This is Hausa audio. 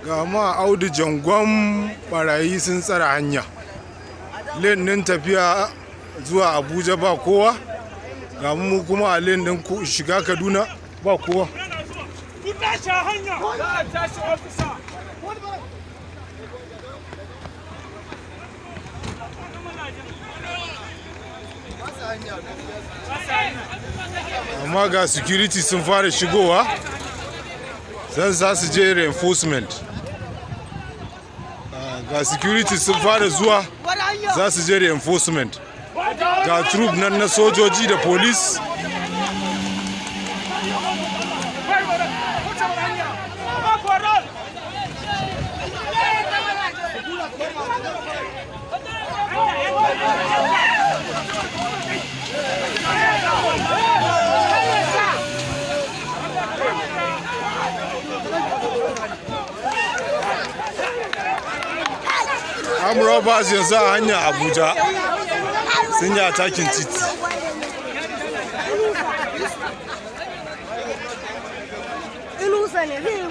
Ga ma Audu Jangon, barayi sun tsara hanya. Lane ɗin tafiya zuwa Abuja ba kowa. Ga mu kuma a lane ɗin shiga Kaduna ba kowa. Ku tashi a hanya! Za a tashi, ofisa! Amma ga security sun fara shigowa, zan za su je reinforcement. Ga security sun fara zuwa, za su je reinforcement. Ga troop nan na sojoji da police. Armed robbers yanzu a hanya Abuja sun yi attacking titi. Inusa ne zai yi.